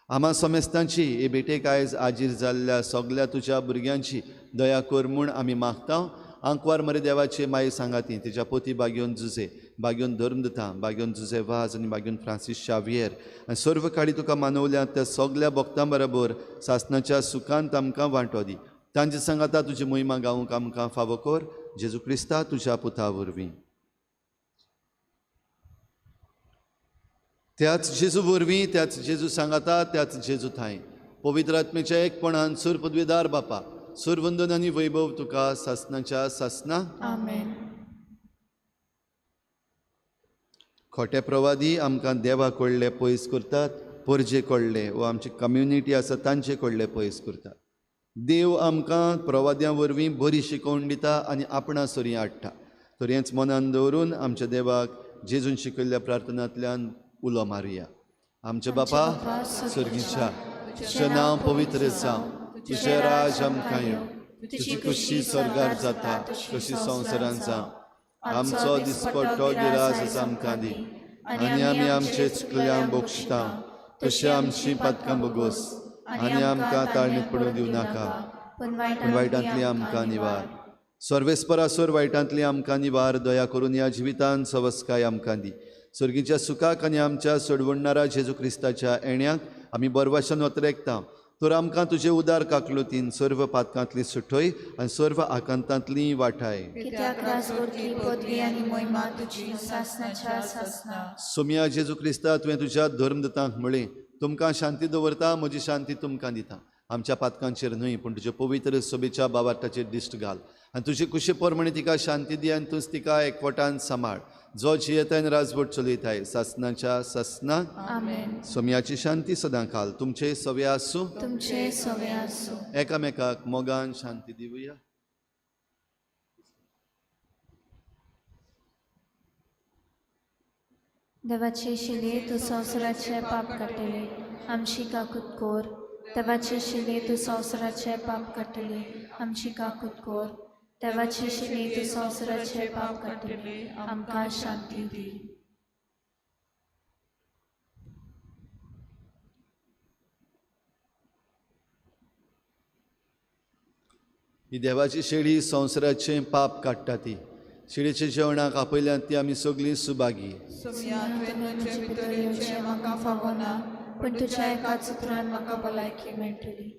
आमा समेस्तांची हे भेटेक आयज आजीर जाल्ल्या सगल्या तुज्या भुरग्यांची दया कर म्हूण आमी मागता. आंकवार मरे देवाचे माये सांगाती तिच्या पोती बाग्योन जुजे, बाग्योन धर्मदता, बाग्योन जुजे वाज आनी बाग्योन फ्रांसीस शावियर आनी सर्व काळी तुका मानवल्या त्या सगल्या भक्तां बराबर सासनाच्या सुखांत आमकां वांटो दी. तांचे सांगाता तुजी मोहिमा गावंक आमकां फावो कर. जेजू क्रिस्ता तुज्या पुता वरवीं. त्याच जेजू वरवीं, त्याच जेजू सांगाता, त्याच जेजू थांय पवित्र आत्मेच्या एकपणान सुर पदवेदार बापा सुरवंदन आनी वैभव तुका सासनाच्या सासना. आमेन. खोटे प्रवादी आमकां देवा कडले पयस करतात, परजे कडले वा आमची कम्युनिटी आसा तांचे कडले पयस करतात. देव आमकां प्रवाद्यां वरवीं बरी शिकोवण दिता आनी आपणा सरीं हाडटा. तर हेंच मनान दवरून आमच्या देवाक जेजून शिकयल्ल्या प्रार्थनांतल्यान उलो मारुया. आमच्या बापा सर्गीच्या, तुजें नांव पवित्र जावं, तुजें राज आमकां येवं, तुजी खुशी स्वर्गार जाता तशी संवसारांत जावं. आमचो दिसपट्टो गिरास आमकां दी आनी आमी आमचे चुकल्यांक बक्षता तशी आमची पातकां बोगोस आनी आमकां ताळणीत पडूंक दिवं नाका, पूण वायटांतली आमकां निवार. सर्वेस्परासोर वायटांतली आमकां निवार. दया करून ह्या जिवितान सवस्काय आमकां दी. सर्गीच्या सुखाक आनी आमच्या सोडवणणारा जेजू क्रिस्ताच्या येण्याक आमी बरवाशन वतरेकता. तर आमकां तुजे उदार काकलुतीन सर्व पातकांतली सुटय आनी सर्व आकांतांतली वाठाय. सोमया जेजू क्रिस्ता, तुवें तुज्या धर्मदूतांक म्हळें, तुमकां शांती दवरता, म्हजी शांती तुमकां दिता. आमच्या पातकांचेर न्हय पूण तुजे पवित्र सोबेच्या बाबार्टाचेर दिश्ट घाल आनी तुजे कुशे प्रमाणे तिका शांती दी आनी तूंच तिका एकवटान सांबाळ, जो जियेताय राजवट चलयताय सासनाच्या सासनाक. आमेन. सोमयाची शांती सदां काल तुमचे सवे आसूं, तुमचे सवे आसूं. एकामेकाक मोगान शांती दिवया. देवाचे शिले तूं संवसाराचे पाप काडटले, आमची काकूत कोर. देवाचे शिले तूं संवसाराचे पाप काडटले, आमची काकूत कोर. देवाचे शिले तूं संवसाराचे पाप काडटले, आमकां शांती दी. ही देवाची शेळी संवसाराचें पाप काडटा. ती शेळीच्या जेवणाक आपयल्यान ती आमी सगळीं सुभागी. सोमया, तुवें म्हजे भितर येवचें म्हाका फावना, पूण तुज्या एकाच उतरान म्हाका भलायकी मेळटली.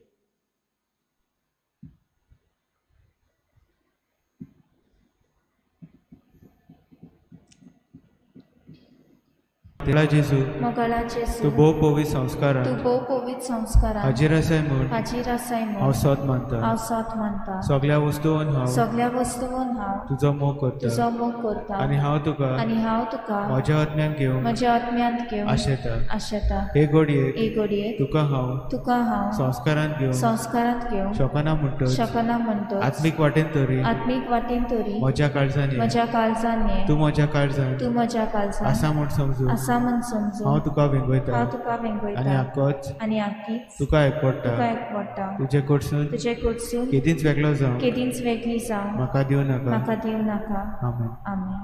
देवा जेजू, मोगाळा जेजू, तूं भोव पवित्र संस्कारान तूं भोव पवित्र संस्कारान हाजीर आसाय म्हूण हाजीर आसाय म्हूण हांव सत मानता. हांव सत मानता. सगळ्या वस्तून हांव सगळ्या वस्तून हांव तुजो मोग करता तुजो मोग करता आनी हांव तुका आनी हांव तुका म्हज्या आत्म्यान घेवंक म्हज्या आत्म्यांत घेवन आशेता. आशेता. हे घडयेक हे घडयेक तुका हांव तुका हांव संस्कारांत घेवंक संस्कारांत घेवंक शकना म्हणटच शकना म्हणटच आत्मीक वाटेन तरी आत्मीक वाटेन तरी म्हज्या काळजान ये. म्हज्या काळजान ये. तूं म्हज्या काळजान तूं म्हज्या काळजान आसा म्हूण समजून आसा म्हूण समजून हांव तुका वेंगयता हांव तुका आनी वेंगयता आकोच आनी आकीच तुका एकवडटा. तुका एकवडटा. तुजे कडसून तुजे कडसून केदींच वेगळो जावं केदींच वेगळी जावं म्हाका दिवं नाका. म्हाका दिवं नाका. आमेन. आमेन.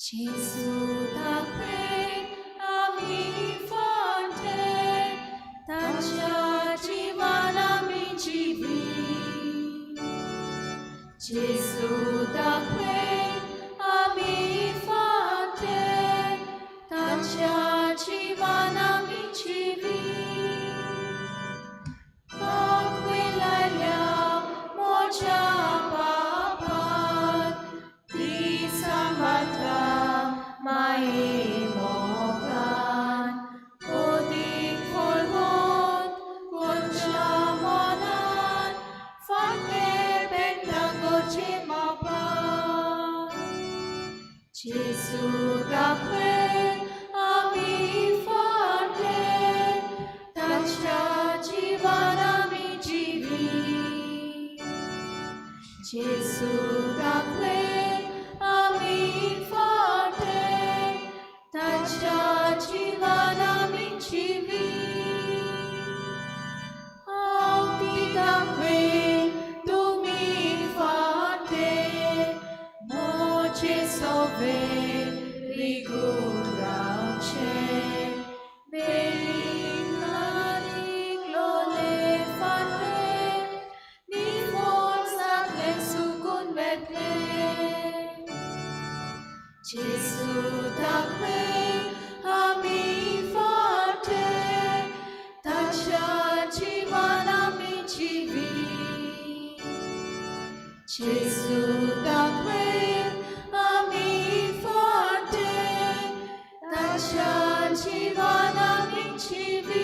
जेजू दाखय आमी फाटे, ताच्या जिवान आमी जिवी. जेजू दाखय आमी फाटे, ताच्या जिवान आमी जिवी. दाखयल्या म्हज्या पापाक ती सांबाळटा माये मोगान. ओदीक फळवंत कोणच्या मनान फाटलें पेट्टा करचें मापान. जेजू दाखय आमी फाटे, ताच्या जिवान आमी जिवी. जेजू दाखय आमी फाटे, ताच्या जिवान आमी जिवी. हांव ती दाखय तुमी फाटे, म्हजे सवे रिगून रावचें. बेलिंगले फाटे, निवळ जातलें सुकून वेतलें. जेजू दाखय आमी फाटे, ताच्या जिवान आमी जिवी. जेजू दाखय आमी फाटे, ताच्या जिवान आमी जिवी.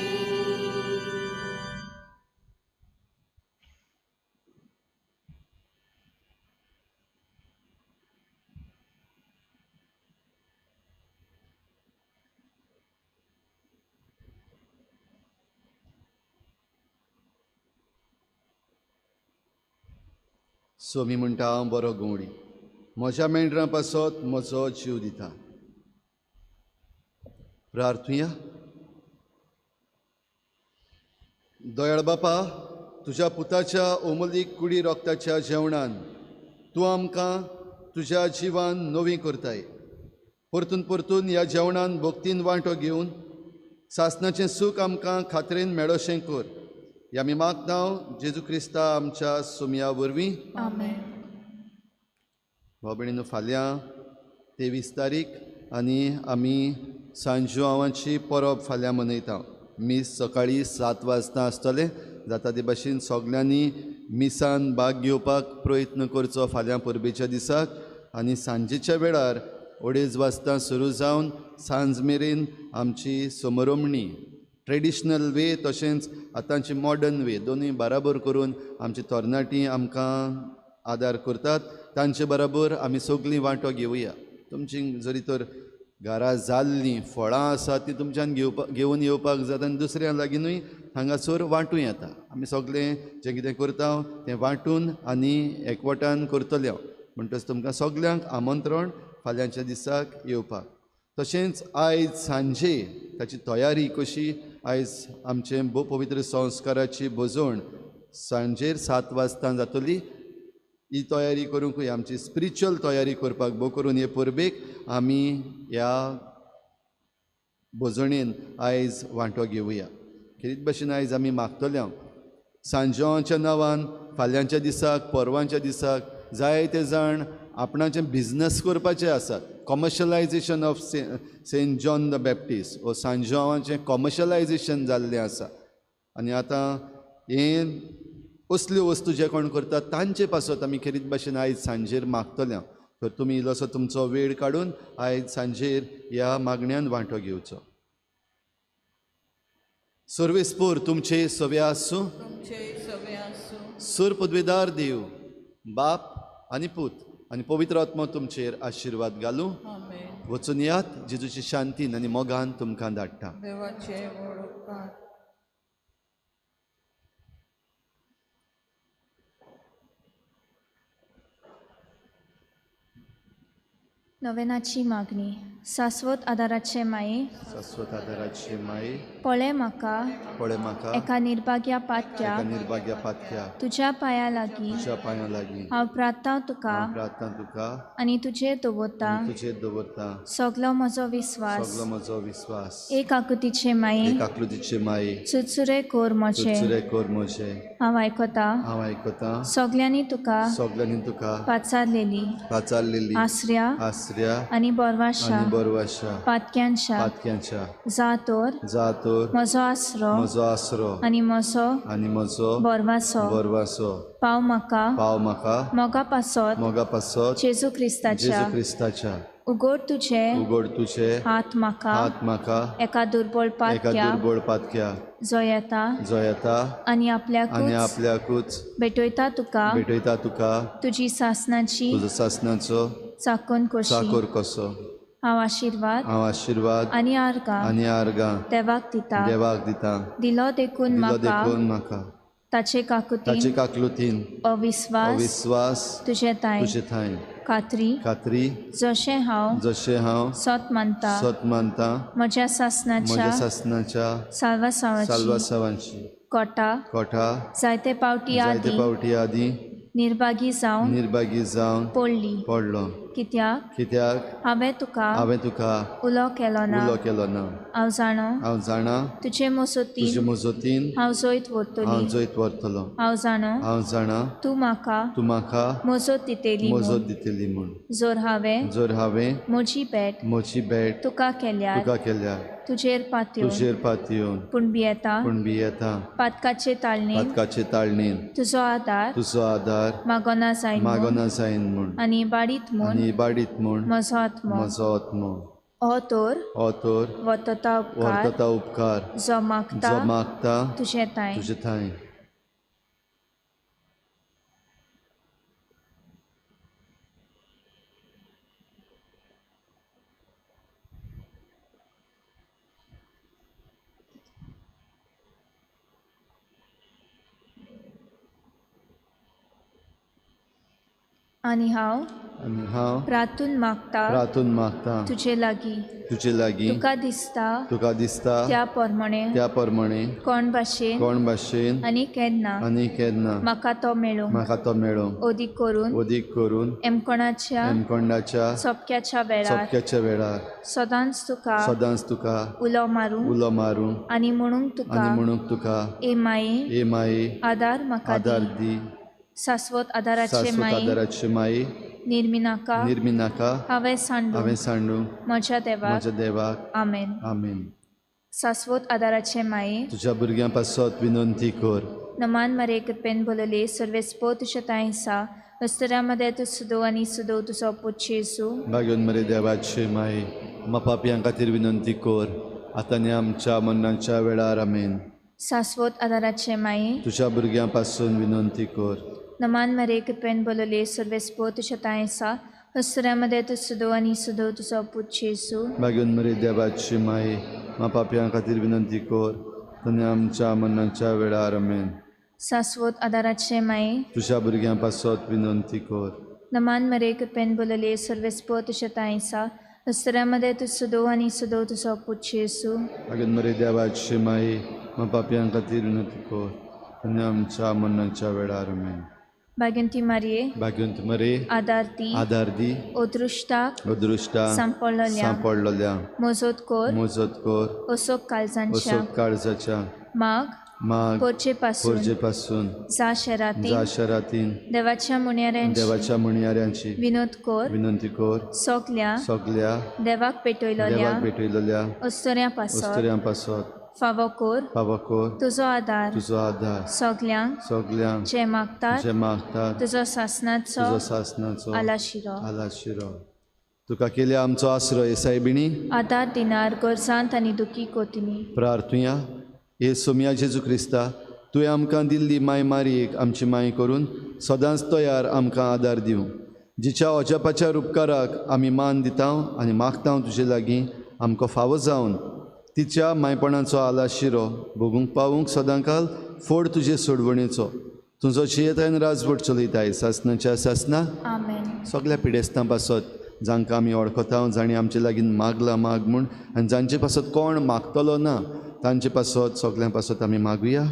सोमी म्हणटा हांव बरो गवळी, म्हज्या मेंढरां पासत म्हजो जीव दिता. प्रार्थुया. दयाळ बापा, तुज्या पुताच्या ओमलीक कुडी रोगताच्या जेवणान तूं आमकां तुज्या जिवान नवी करताय. परतून परतून ह्या जेवणान भक्तीन वांटो घेवन सासणाचें सूख आमकां खात्रेन मेळोशें कर. ह्या आमी मागता जेजू क्रिस्ता आमच्या सोमया वरवीं. आमेन. भाव भयणीनो, फाल्यां 23 तारीख आनी आमी सांजुआंवाची परब फाल्यां मनयता. मीस सकाळीं 7 वाजता आसतलें. जाता ते भाशेन सगल्यांनी मिसान भाग घेवपाक प्रयत्न करचो फाल्यां परबेच्या दिसाक. आनी सांजेच्या वेळार 2:30 वाजता सुरू जावन सांज मेरेन आमची समरोमणी ट्रेडिशनल वे तशेंच आतांची मॉडर्न वे दोनूय बराबर करून आमची तरणाटीं आमकां आदार करतात. तांचे बराबर आमी सगळीं वांटो घेवया. तुमची जरी तर घरा जाल्लीं फळां आसात ती तुमच्यान घेवन येवपाक जाता आनी दुसऱ्या लागींनूय हांगासर वांटूं येता. आमी सगळें जें कितें करता तें वांटून आनी एकवटान करतले. म्हणटच तुमकां सगल्यांक आमंत्रण फाल्यांच्या दिसाक येवपाक. तशेंच आयज सांजे ताची तयारी कशी, आयज आमचें भोव पवित्र संस्काराची भोजवण सांजेर 7 वाजता जातली. ही तयारी करूंकूय आमची स्पिरिच्युअल तयारी करपाक भोव करून हे परबेक आमी ह्या भोजणेन आयज वांटो घेवया. खेरीत भाशेन आयज आमी मागतले सांजोवाच्या नांवान फाल्यांच्या दिसाक परवांच्या दिसाक जायते जाण आपणाचें बिजनस करपाचें आसात. Commercialisation of Saint John the Baptist वो सांजोवाचें कॉमर्शलायजेशन जाल्लें आसा. आनी आतां हें असल्यो वस्तू जे कोण करतात तांचे पासत आमी खेरीत भाशेन आयज सांजेर मागतले. तर तुमी इल्लोसो तुमचो वेळ काडून आयज सांजेर ह्या मागण्यान वांटो घेवचो. सर्वेस्पोर तुमचे सवे आसूं. सुर पदवेदार देव बाप आनी पूत आनी पवित्र आत्मो तुमचेर आशिर्वाद घालूं. वचून यात, जेजूची शांतीन आनी मोगान तुमकां धाडटा. नवेनाची मागणी. शाश्वत आदाराचे माये, शाश्वत आदाराचे माये, पळे म्हाका, पळे म्हाका एका निर्भाग्या पातक्या, एका निर्भाग्या पातक्या, तुज्या पांया लागीं, तुज्या पांया लागीं हांव प्रार्थना तुका, प्रार्थना तुका आनी तुजेर दवरता, तुजेर दवरता सगलो म्हजो विस्वास, सगलो म्हजो विस्वास. एक आकृतीचे माये, एक आकृतीचे माये, चुरचुरे कोर म्हजे, चुरचुरे कोर म्हजे, हांव आयकता, हांव आयकता सगल्यांनी तुका, सगल्यांनी तुका पाचारलेली, पाचारलेली आसऱ्या, आसऱ्या आनी बोरवाशा, आनी बोरवाशा, पातक्यांच्या, पातक्यांच्या, जा तर, जा तर म्हजो आसरो, म्हजो आसरो आनी म्हजो, आनी म्हजो बोरवासो, बोरवासो, पाव म्हाका, पाव म्हाका, मोगा पासत, मोगा पासत, जेजू क्रिस्ताच्या, जेजू क्रिस्ताच्या, उगड तुजे, उगड तुजे हात म्हाका, हात म्हाका, एका दुर्बळ एका पातक्या, दुर्बळ पातक्या, जो येता, जो येता आनी आनी आपल्याकूच आपल्याकूच भेटयता तुका, भेटयता तुका, तुजी सासनाची, तुजो सासनाचो चाकोन कशी, चाकोर कसो. हांव आशिर्वाद, हांव आशिर्वाद आनी आर्गां, आनी आर्गां देवाक दिता, देवाक दिता, दिलो देखून दिलो म्हाका, देखून म्हाका, ताचे काकुतीन, ताचे काकलुतीन, अविस्वास, अविस्वास, तुजे थांय, तुजे थांय, खात्री, खात्री, जशें हांव, जशें हांव, सत मानता, सत मानता, म्हज्या सासनाच्या, म्हज्या सासनाच्या, साल्वासांवाची, साल्वासांवाची, कोटा, कोठा, जायते पावटी जायते आदी, पावटी आदी, निर्भागी जावन, निर्भागी जावन, पडली, पडलो, कित्याक, कित्याक, हांवें तुका, हांवें तुका, उलो केलो ना, उलो केलो ना. हांव जाणो, हांव जाणा, तुजे मजतीन, तुजे मजतीन, हांव जैत हांव व्हरतली, जैत व्हरतलो. हांव जाणो, हांव जाणा, तूं म्हाका, तूं म्हाका, मजत दितली मजत म्हूण, दितली म्हूण. जर हांवें, जर हांवें, म्हजी भेट, म्हजी भेट, तुका केल्यार, तुका केल्यार, तुजेर पातयेवन, तुजेर पातयेवन, पूण भियेता, पूण भियेता, पातकाचे ताळणेन, पातकाचे ताळणेन, तुजो आदार, तुजो आदार, मागोना जायन म्हूण, मागोना जायन म्हूण, आनी इबाडीत म्हूण, आनी इबाडीत म्हूण, म्हजो आत्मो, म्हजो आत्मो, हो तर, हो तर, व्हरतता उपकार, व्हरतता उपकार, जो मागता, जो मागता, तुजे थांय, तुजे थांय. आनी हांव आनी हांव प्रातून मागता प्रातून मागता तुजे लागीं तुजे लागीं तुका दिसता तुका दिसता त्या प्रमाणे त्या प्रमाणे कोण भाशेन कोण भाशेन आनी केन्ना आनी केन्ना म्हाका तो मेळूंक म्हाका तो मेळूंक अदीक करून अदीक करून एमकोणाच्या हेमकोंडाच्या सोपक्याच्या वेळार सोपक्याच्या वेळार सदांच तुका सदांच तुका उलो मारूंक उलो मारूंक आनी म्हणूंक तुका आनी म्हणूंक तुका ए माये ए माये आदार म्हाका आदार दी दी शाश्वत आदाराचे शाश्वत माये आदाराचे माये निर्मिनाका निर्मिनाका हांवें सांडूं हांवें सांडूं म्हज्या देवाक म्हज्या देवाक आमेन. आमेन. शाश्वत आदाराचे माये तुज्या भुरग्यां पासत विनंती कर. नमान मरे कृपेन बोलले सर्वेस्पो तुज्या तांय सा अस्तऱ्या मदें तूं सुदो आनी सुदो तुजो पूत जेजू. भाग्योन मरे देवाचे माये आम्हा पापयां खातीर विनंती कर आतां आनी आमच्या मरणाच्या वेळार आमेन. शाश्वत आदाराचे माये तुज्या भुरग्यां पासून विनंती कर. नमान मरे कृपेन बोलले सर्वेस्पो तुज्या तांय सा अस्तऱ्या मदें तूं सुदो आनी सुदो तुजो पूत जेजू. भाग्योन मरे देवाचे माये आम्हा पापयां खातीर विनंती कर आनी आमच्या मरणाच्या वेळार आमेन. शाश्वत आदाराचे माये तुज्या भुरग्यां पासत विनंती कर. नमान मरे कृपेन बोलले सर्वेस्पो तुज्या तांय सा अस्तऱ्या मदें तूं सुदो आनी सुदो तुजो पूत जेजू. भाग्योन मरे देवाचे माये आम्हा पापयां खातीर विनंती कर आनी आमच्या मरणाच्या वेळार आमेन. भाग्यंती मारये भाग्यवंत मरे आदार दी आदार दी अदृश्टाक अदृश्टा सांपडलेल्या सांपडलेल्या मजत कर मजत कर असोक काळजांच्या असोक काळजाच्या माग माग पोरचे पासून पोरचे पासून जा शहरातीन जा शहरातीन देवाच्या मुण्याऱ्यांची देवाच्या म्हणयाऱ्यांची विनोद कर विनंती कर सगल्या सगल्या देवाक पेटयलेल्या देवाक भेटयलेल्या अस्तऱ्यां पासत अस्तुऱ्यां पासत फावो कर फावो कर तुजो आदार तुजो आदार सगल्यांक सगल्यांक जे मागतात जे मागतात तुजो सासनाचो तुजो सासनाचो आलाशिरो आलाशिरो. तुका केल्या आमचो आश्रय सायबिणी आदार दिनार गरजांत आनी दुखी कोतिनी. प्रार्थुया. हे सोमया जेजू क्रिस्ता तुवें आमकां दिल्ली माय मारयेक आमची माय करून सदांच तयार आमकां आदार दिवं जिच्या अजापाच्या उपकाराक आमी मान दिता आनी मागता तुजे लागीं आमकां फावो जावन तिच्या मायपणाचो आलाशिरो भोगूंक पावूंक सदांकाल फोड तुजे सोडवणेचो. तुजो जियेतायन राजवट चलयताय सासनाच्या सासना. आमेन. सगल्या पिडेस्तां पासत जांकां आमी वळखता जांणी आमचे लागीं मागला माग म्हूण आनी जांचे पासत कोण मागतलो ना तांचे पासत सगल्यां पासत आमी मागुया.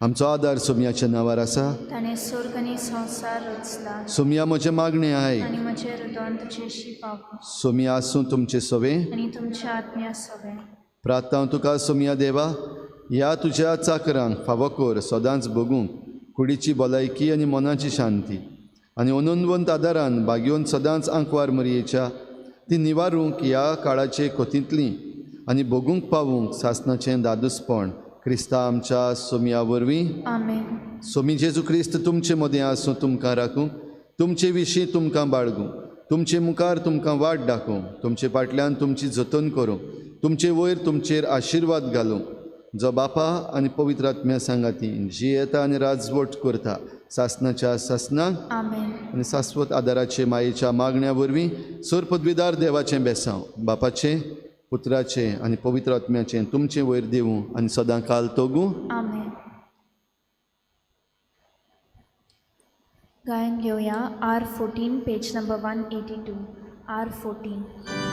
आमचो आदार सोमयाच्या नांवार आसा. ताणें स्वर्ग आनी संवसार रचला सोमया म्हजें मागणें आयक आनी म्हजें हृदय तुजेशी पावूं. सोमया आसूं तुमचे सवें आनी तुमच्या आत्म्या सवें. प्रार्थना तुका सोमया देवा ह्या तुज्या चाकरांक फावो कर सदांच भोगूंक कुडीची भलायकी आनी मनाची शांती आनी अनंतवंत आदारान भाग्योवन सदांच आंकवार मरयेच्या ती निवारूंक ह्या काळाचे कोतींतली आनी भोगूंक पावूंक सासनाचें दादूसपण क्रिस्ता आमच्या सोमया वरवीं. आमेन. सोमी जेजू क्रिस्त तुमचे मदें आसूं तुमकां राखूं तुमचे विशीं तुमकां बाळगूं तुमचे मुखार तुमकां वाट दाखोवं तुमचे फाटल्यान तुमची जतन करूं तुमचे वयर तुमचेर आशिर्वाद घालूं जो बापा आनी पवित्र आत्म्या सांगाती जियेता आनी राजवट करता सासनाच्या सासनाक. आमेन. आनी शाश्वत आदाराचे मायेच्या मागण्या वरवीं सर पदवीदार देवाचें बेसांव बापाचें पुत्राचें आनी पवित्र आत्म्याचें तुमचें वयर दिवूं आनी सदां काल तोगूं. आमेन. गायन घेवया R 14 page number 182 R 14.